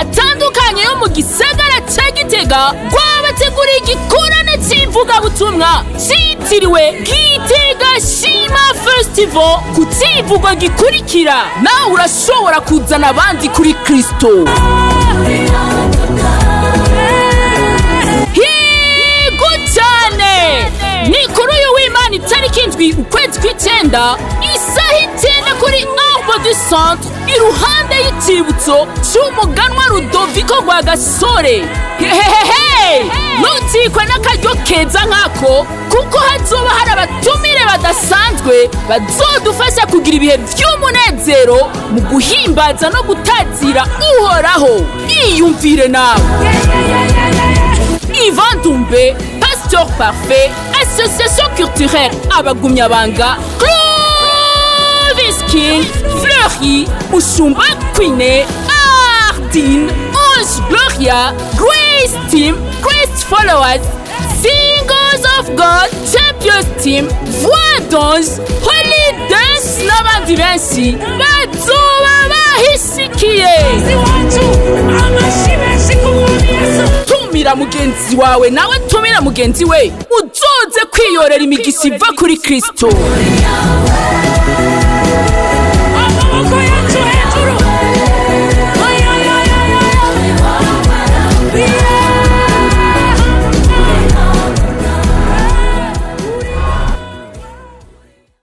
Atandukanye yo mu gisagara ca Gitega rwabateguriye igikorane cy'ivugabutumwa cyitiriwe Gitega Shima Festival ku kivugo gikurikira: "Nawe urashobora kuzana abandi kuri Kristo." Higo cyane! Ni kuri uyu w'Imana, itariki 7 ukwezi kw'icyenda, isaha 9 kuri Arbre du Centre, iruhande y'ikibutso cy'umuganwa Rudoviko Rwagasore. Hehehe, ntutikwe n'akaryo keza nk'ako, kuko hazoba hari abatumire badasanzwe bazodufasha kugira ibihe by'umunezero mu guhimbaza no gutazira Uhoraho. Iyumvire nawe: Ivan Dumbe, Pasteur Parfait, Association Culturelle Abagumyabanga, Clovis King, Fleury, Mushumba Queen, Ardine, Ange Gloria, Grace Team, Christ Followers, Singers of God, Champions Team, Voix d'Ange, Holy Dance n'abandi benshi bazoba bahishikiye. Tumira mugenzi wawe, nawe tumira mugenzi we, uzoze kwiyorera imigisha iva kuri Kristo.